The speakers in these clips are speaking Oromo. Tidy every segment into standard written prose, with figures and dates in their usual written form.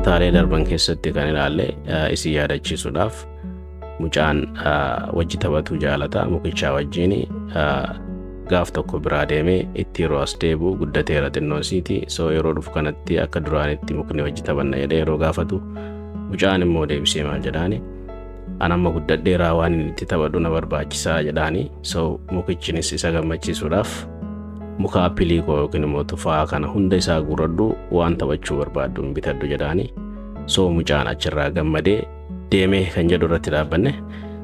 Kutaalee darban keessatti kan ilaalle isin yaadachiisuudhaaf, mucaan wajji taphatu jaalata mukichaa wajjin. Gaaf tokko biraa deemee itti yeroo as deebi'u guddateera xinnoo isiiti. So yeroo dhufu kanatti akka duraanitti mukni wajji taphanna jedhee yeroo gaafatu, mucaan immoo deebisee maal jedhaani? "An amma guddadheeraa, waan inni itti taphadhu na barbaachisaa" jedhaani. So mukichinis isa gammachiisuudhaaf, "Muka appilii koo yookiin immoo tufaa kana hunda isaa guuradhu, waan taphachuu barbaaddu hin bitadhu" jedhaani. So mucaan achirraa gammadee deemee kan jedhu irratti dhaabbanne.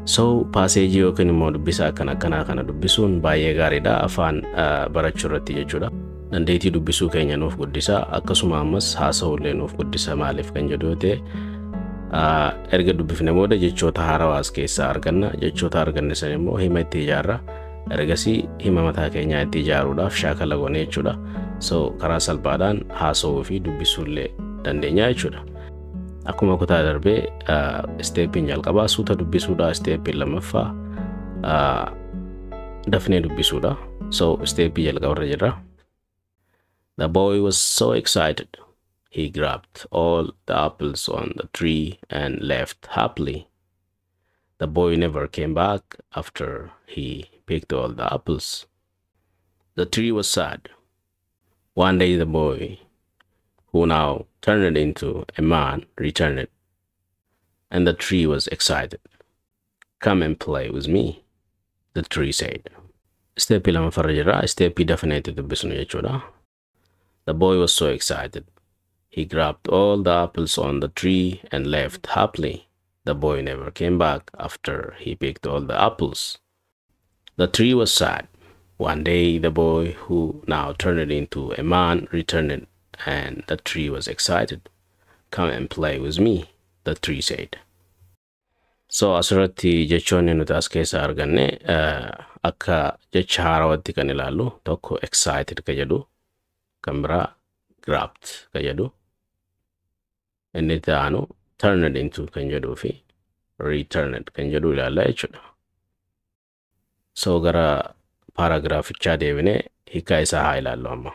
So passageii yookiin immoo dubbisa akkana akkanaa kana dubbisuun baay'ee gaariidha afaan barachuu irratti jechuudha. Dandeettii dubbisuu keenya nuuf guddisa, akkasuma ammas haasa'ullee nuuf guddisa. Maaliif kan jedhu yoo ta'e, erga dubbifne booda jechoota haarawaa as keessaa arganna. Jechoota arganne san immoo hima itti ijaarra. Ergasii hima mataa keenyaa itti ijaaruudhaaf shaakala goone jechuudha. So karaa salphaadhaan haasa'uu fi dubbisuullee dandeenya jechuudha. Akkuma kutaa darbee, stepiin jalqabaa suuta dubbisuudha. Stepiin lammaffaa dafnee dubbisuudha. So stepii jalqabarra jirra. The boy was so excited. He grabbed all the apples on the tree and left happily. The boy never came back after he picked all the apples. The tree was sad. One day the boy, who now turned into a man, returned, and the tree was excited. "Come and play with me," the tree said. Stepii lamaffarra jirra. Stepii dafnee itti dubbisnu jechuudha. The boy was so excited. He grabbed all the apples on the tree and left happily. The boy never came back after he picked all the apples. The tree was sad. One day the boy, who now turned into a man, returned, and the tree was excited. "Come and play with me," the tree said. So asirratti jechoonni nuti as keessa arganne, akka jecha haarawatti kan ilaallu, tokko "excited" ka jedhu, kan biraa "grabbed" ka jedhu, inni itti aanu "turned into" kan jedhuu fi "returned" kan jedhu ilaalla jechuudha. So gara paragraph-ichaa deebinee hiikaa isaa haa ilaallu amma.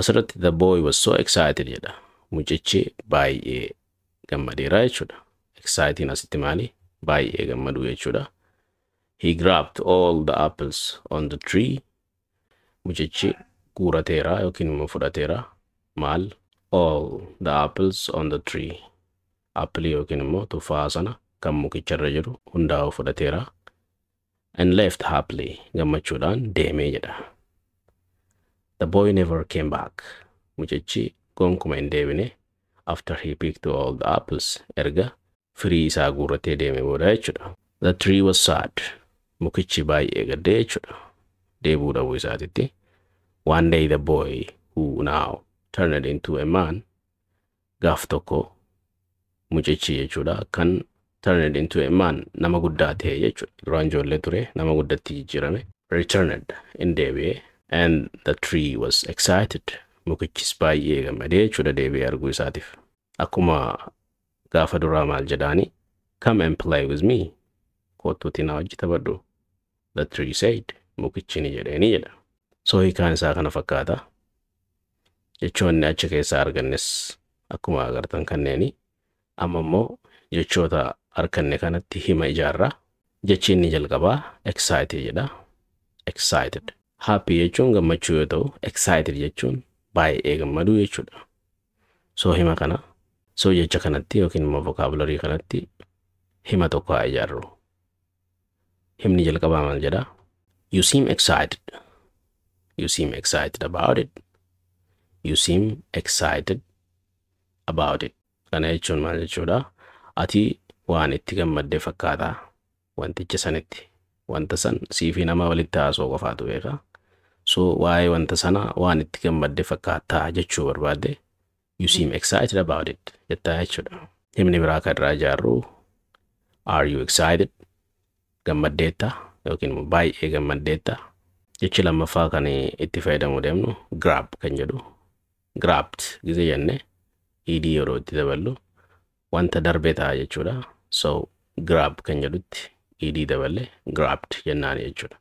Asirratti "the boy was so excited" jedha. Mucichi baay'ee gammadeera jechuudha. Exciting asitti maali? Baay'ee gammaduu jechuudha. He grabbed all the apples on the tree. Mucichi guurateera yookiin immoo fudhateera. Maal? All the apples on the tree. Appilii yookiin immoo tuffaa sana kan mukicharra jiru hundaa'u fudhateera. And left happily, gammachuudhaan deemee jedha. The boy never came back. Mucichi gonkuma hin deebine. After he picked all the apples, erga firii isaa guurratee deeme booda jechuudha. The tree was sad. Mukichi baay'ee gaddee jechuudha. Deebuu dhabuu isaatitti. One day the boy, who now turned into a man, gaaf tokko mucichi jechuudha kan turned into a man, nama guddaa ta'e jechuudha. Duraan ijoollee ture, nama guddatti jijjiirame. Returned, in deebi'e, and the tree was excited. Mukichis baay'ee gammadee jechuudha deebi'ee arguu isaatiif. Akkuma gaafa duraa maal jedhaani? "Come and play with me." "Kottuutii na wajji taphadhu." The tree said. Mukichi ni jedheeni jedha. So hiikaan isaa kana fakkaata. Jechoonni achi keessaa argannes akkuma agartan kanneeni. Amma immoo jechoota arganne kanatti hima ijaarraa. Jechi inni jalqabaa "excited" jedha. Excited. "Happy" jechuun gammachuu yoo ta'u, "excited" jechuun baay'ee gammaduu jechuudha. So hima kana, so jecha kanatti yookiin immoo vocabulary kanatti hima tokko haa ijaarru. Himni jalqabaa maal jedha? You seem excited. You seem excited about it. You seem excited about it. Kana jechuun maal jechuudha? Ati waan itti gammadde fakkaataa wanticha sanitti. Wanta san siifi nama walitti haasoo qofaatu beeka. So waa'ee wanta sana waan itti gammadde fakkaattaa jechuu barbaadde, "You seem excited about it" jettaa jechuudha. Himni biraa kan irraa ijaarru, "Are you excited?" Gammaddeetta yookiin immoo baay'ee gammaddeetta. Jechi lammaffaa kan itti fayyadamuu deemnu "grab" kan jedhu. "Grabbed" gizee jenne, ed yeroo itti daballu wanta darbe ta'a jechuudha. So "grab" kan jedhutti ed daballe "grabbed" jennaan jechuudha.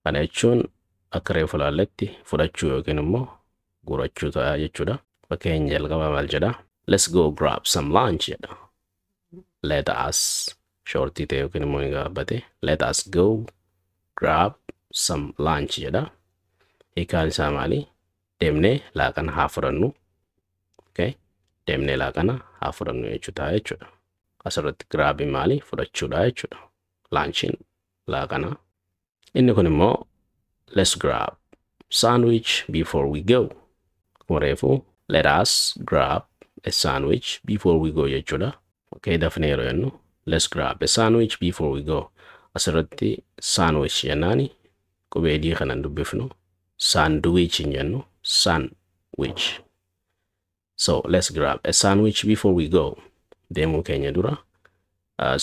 Kana jechuun akka reefu laalletti fudhachuu yookiin immoo guurachuu ta'a jechuudha. Fakkeenya jalqabaa maal jedha? "Let's go grab some lunch" jedha. Let us shortii ta'e yookiin immoo ni gabaabbate. "Let us go grab some lunch" jedha. Hiikaan isaa maali? Deemnee laaqana haa fudhannu. Okay? Deemnee laaqana haa fudhannu jechuudha jechuudha. Asirratti grabii maali? Fudhachuudha jechuudha. Lunchiin laaqana. Inni kun immoo "Let's grab sandwich before we go." Akkuma reefu "Let us grab a sandwich before we go" jechuudha. Okay, dafnee yeroo jennu "Let's grab a sandwich before we go." Asirratti sandwich jennaani qubee D kanan dubbifnu, sandwich hin jennu, sandwich. So "Let's grab a sandwich before we go." Deemuu keenya dura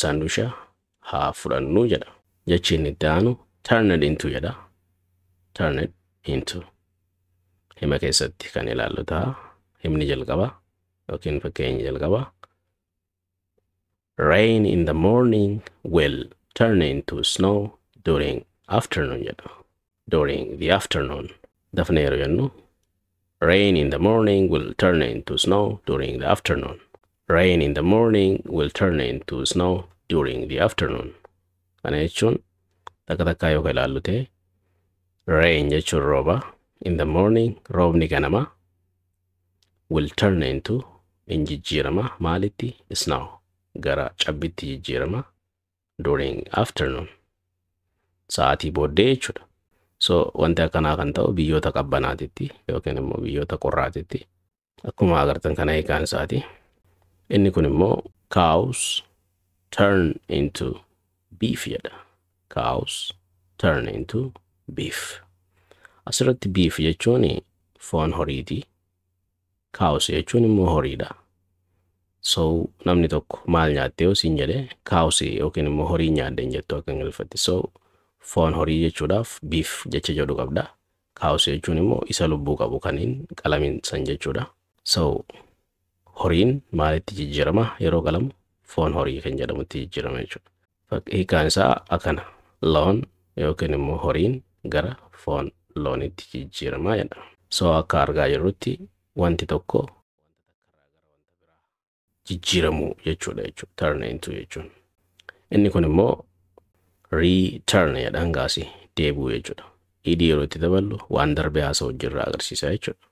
sandwicha haa fudhannu jedha. Jechi inni itti aanu "turned into" jedha. "Turned into." Hima keessatti kan ilaallu ta'a. Himni jalqaba yookiin fakkeenyi jalqaba. "Rain in the morning will turn into snow during afternoon" jedha. During the afternoon. Dafnee yeroo jennu "Rain in the morning will turn into snow during the afternoon. Rain in the morning will turn into snow during the afternoon." Kana jechuun takka takkaa yoo ilaallu ta'e, rain jechuun rooba, in the morning roobni ganama, will turn into in jijjiirama, maalitti? Snow, gara cabbitti jijjiirama, during afternoon, sa'aatii booddee jechuudha. So wanti akkanaa kan ta'u biyyoota qabbanaatitti yookiin immoo biyyoota qorraatitti akkuma agartan kana hiikaan isaati. Inni kun immoo "Cows turn into beef" jedha. "Cows turn into beef." Asirratti beef jechuun foon horiiti. Cows jechuun immoo horiidha. So namni tokko maal nyaatte yoo siin jedhe, cows yookiin immoo horii nyaadde hin jettu akka Ingiliffatti. So foon horii jechuudhaaf beef jecha jedhu qabda. Cows jechuun immoo isa lubbuu qabu kan hin qalamin san jechuudha. So horiin maalitti jijjiirama yeroo qalamu? Foon horii kan jedhamutti jijjiirama jechuudha. Hiikaan isaa akkana, loon yookiin immoo horiin gara foon loonitti jijjiirama jedha. So akka argaa jirrutti wanti tokko jijjiiramuu jechuudha turn into jechuun. Inni kun immoo return jedha, hangaasi deebi'uu jechuudha. Ed yeroo itti daballu waan darbee haasa'u jirra agarsiisa jechuudha.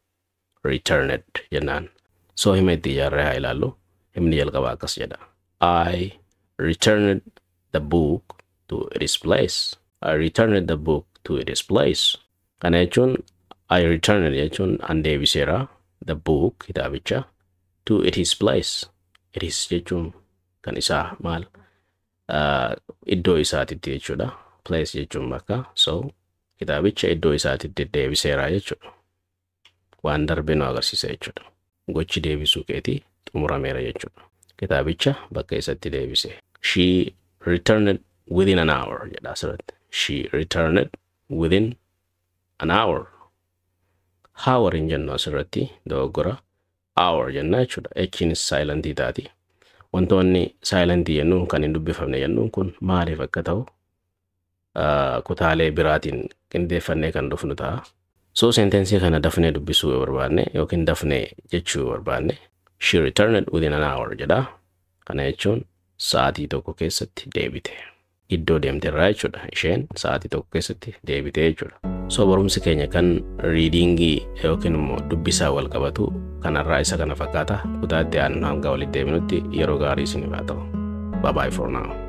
Returned jennaan. So hima itti ijaarree haa ilaallu. Himni jalqabaa akkas jedha. I returned the book to its place. I returned the book to its place. Kana jechuun I returned jechuun an deebiseera, the book kitaabicha, to its place. Its jechuun kan isaa, maal, iddoo isaatitti jechuudha. Place jechuun bakka. So kitaabicha iddoo isaatitti deebiseera jechuudha. Waan darbe nu agarsiisa jechuudha. Gochi deebisuu keetii xumurameera jechuudha. Kitaabicha bakka isatti deebise. "She returned within an hour" jedha asirratti. "She returned within an hour." Hour hin jennu, asirratti dogoggora. Hour jenna jechuudha. H'nis silentii taati. Wantoonni silentii jennuun, kan hin dubbifamne jennuun kun maaliif akka ta'u kutaalee biraatiin qindeeffannee kan dhufnu ta'a. So sentencii kana dafnee dubbisuu yoo barbaanne yookiin dafnee jechuu yoo barbaanne, "She returned within an hour" jedha. Kana jechuun sa'aatii tokko keessatti deebite. Iddoo deemte irraa jechuudha. Isheen sa'aatii tokko keessatti deebite jechuudha. So barumsi keenya kan readingii yookiin immoo dubbisaa wal qabatu kanarraa isa kana fakkaata. Kutaa itti aanu hanga walitti deebinutti yeroo gaarii isiniif haa ta'u. Bye bye for now.